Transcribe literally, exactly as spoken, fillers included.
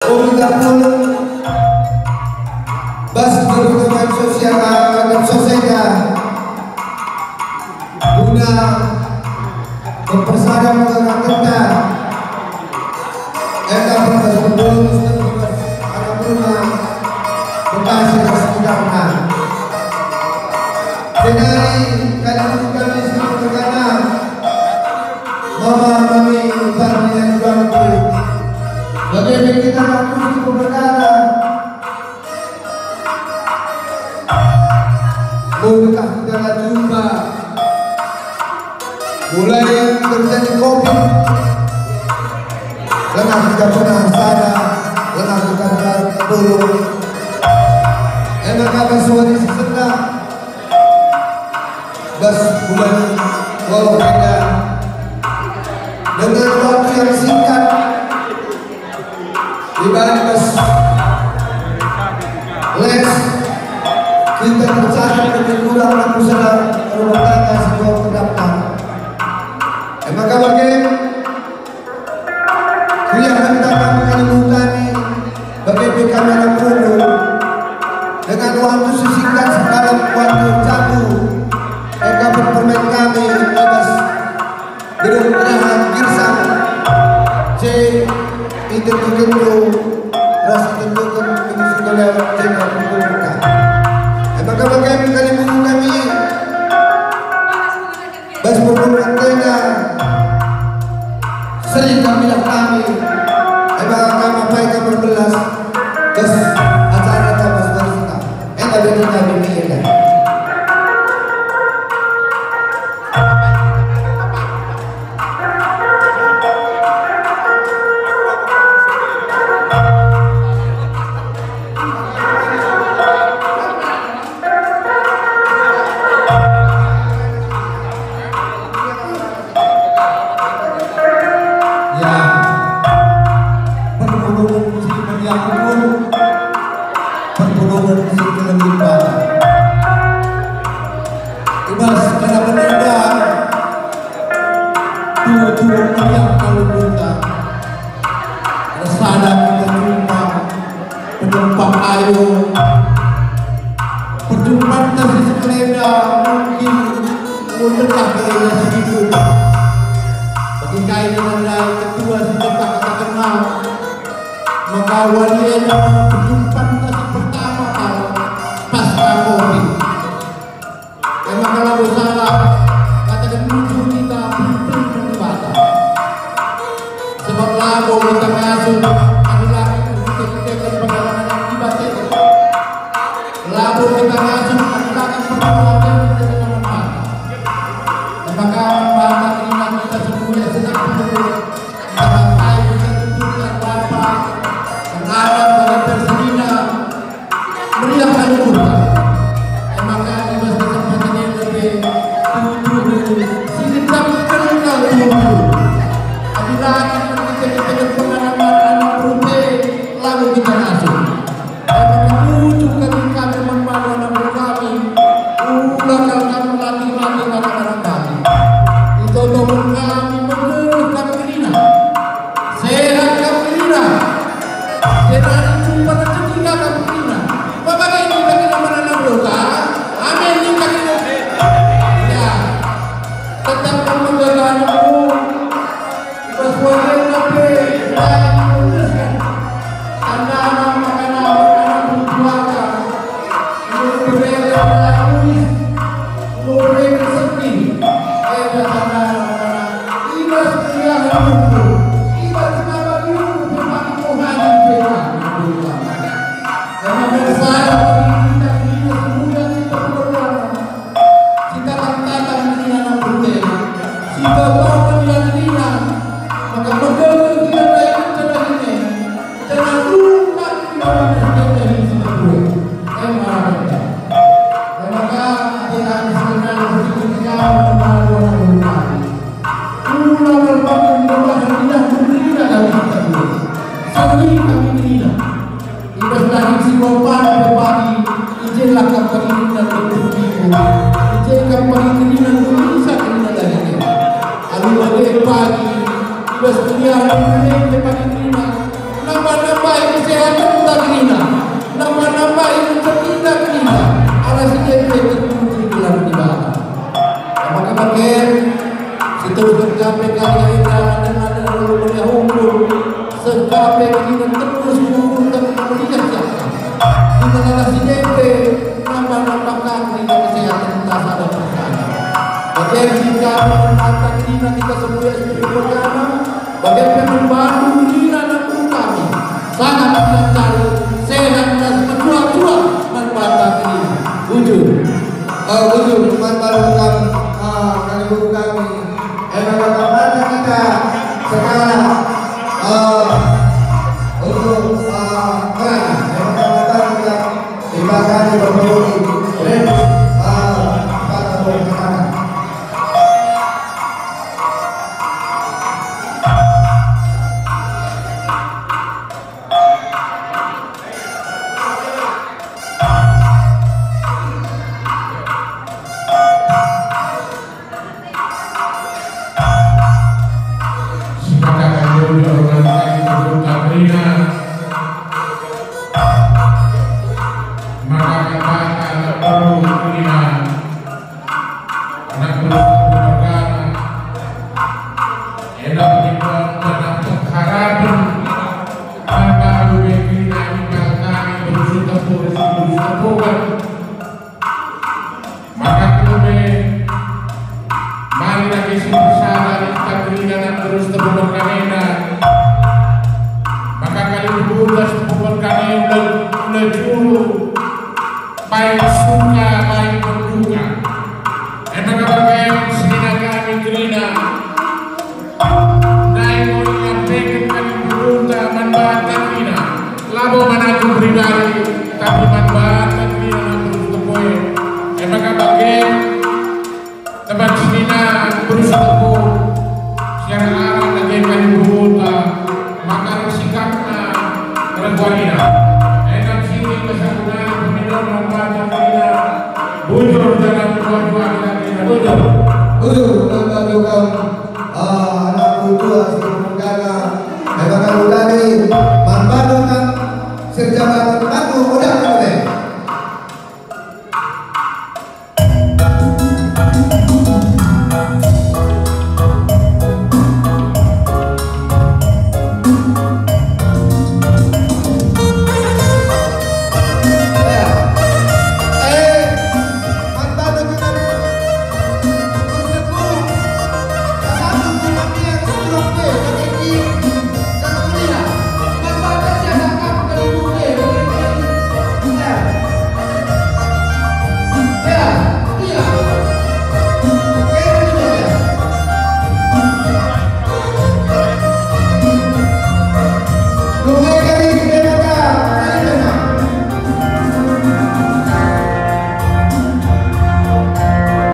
Kita pulung bas kebutuhan sosial, eh, sosial guna mempersadar masyarakat kita. Enda pun bas pulung, anak rumah, Bekasi, sekitarnya. Jenari kami bukan miskin perkara. Mama kami, kami yang tuanku. Bagi kita yang mesti berkara. Murkah kita jumpa. Mulai terjadi covid. Lengah kita pernah sada, lengah kita pernah turun. Emang kami suari sesendak. Bas bulan waluh enda, dengan waktu yang singkat, di bas les, kita tercatat lebih kurang enam puluh sada rumah tangga si terdaftar. Emang kami Kuliah tentang kami kami bagi P K M anak Rundu dengan waktu sesingkat sedalam waktu satu, eka permen kami bebas gedung geraha Girsang C itu tentu ras tentukan mengisi lewat jenderal pembuka. Maka bagi kami kami Bas perpulungen enda, sering kami lah kami, emang kami pai kami berbelas, bas acara kami seterusnya. Enda bagi kami enda. Ya, perpulungen si meriah pun, perpulungen si kelenggipan. Ibas kena penanda, tuhu-tuhu meriah kalau kita. Sada kita jumpa, penumpang ayo. Perjumpanta si sekelenda mungkin mendekah kelenda si hidup. Bagi kai dengan ketua si tetap kata kenal, maka wali enda perjumpanta si pertama kal pasca covid. Emang kalau salah, katakan muncul kita pelin-pelin Dibata. Sebab labo kita ngasuh, adalah kita kita pengalaman yang dibaca. Labo kita ngasuh, adalah perbuatan kita dengan mata. Emang kawan mata ini kita semua sedang perlu. Kita pakai kita tunjukkan Bapa, pengalaman bagi tersedina. Meriah kami Tuhan. Emang kami bas kesempatan yang lebih tujuh si ngecapkan kau tujuh. Adi lagi kita kita pengalaman anak berunte lalu kita masuk. Emang tujuh kami kami membawa anak kami. Ulang kami melatih-latih anak-anak kami. Itu kami menurut kami kerina. Sehat kami kerina. Sehat jumpa rezeki kami kerina. Bapak ini kita kena menanam dosa. Amin. Kita kena. Ya. Tetap menjaga anakmu. Bas wahai Nabi, baik meneruskan. Tanda anak, anak, anak, anak, Mereka mulai uis, mulai bersedih. Enda tandana ibas keriahen umur, ibas maba umur pe bagi Tuhan pe. Karena bersama kita, kita semua kita berdoa. Kita tantang dengan anak bertema. Kita tahu dengan dirinya. Maka betul kita baik kita ini. Jangan lupa kita berdoa. Emang. Maka hati-hati sebenarnya berpikir jauh kembali orang berkali. Ulang berpikir jauh, tidak berpikir dari kita dulu. Sering kami tidak. Ibas daging si bau panen pepagi, i je la kam pagi kerina bentuk minggu. I je kam pagi kerina gelisah kerina daging e. Alu bage pagi, ibas kuliah dan kuliah pagi kerina. Nambah-nambahi Enda, enda, enda, enda, enda, hukum, seh ka pe kerina tebus hukum tentang meriah siap. Kita lalap si depe, nambah-nambah kami kerina kesehatan kita sada persada. Bage si kami mantap kerina kita semua yang sudah beragama, bage pe membantu kerina anak kami. Sangat mencari sehat dan berjuang-juang mantap kerina. Bujur. Eh, bujur, mantap kami, eh, kami bujur kami. Ema kata kita sekarang, eh, untuk, eh, merana. Ema kata kita, kita akan bertemu di Red, eh, pada sekarang. Sepakat dulu dengan kayu berunta kerina. Maka kata tak perlu kerina. Anak berunta beragama. Enak kita tanah pengharapan. Maka lebih kita minta kami berusaha tepuk, berusaha tepuk. Maka kami mari lagi si persada kita kerina terus tepuk kanena. Maka kali berbuka tepuk kanena le juru baik suka baik berduka. Emang kami senina kami kerina. Ndai enggo iampeken kami berunta man banta kerina. Labo man aku pribadi, tapi man banta kerina aku tepoi. Emaka bage tempat senina berusaha tepuk. Siar arah lage kami berunta, maka sikapna rengkuanina.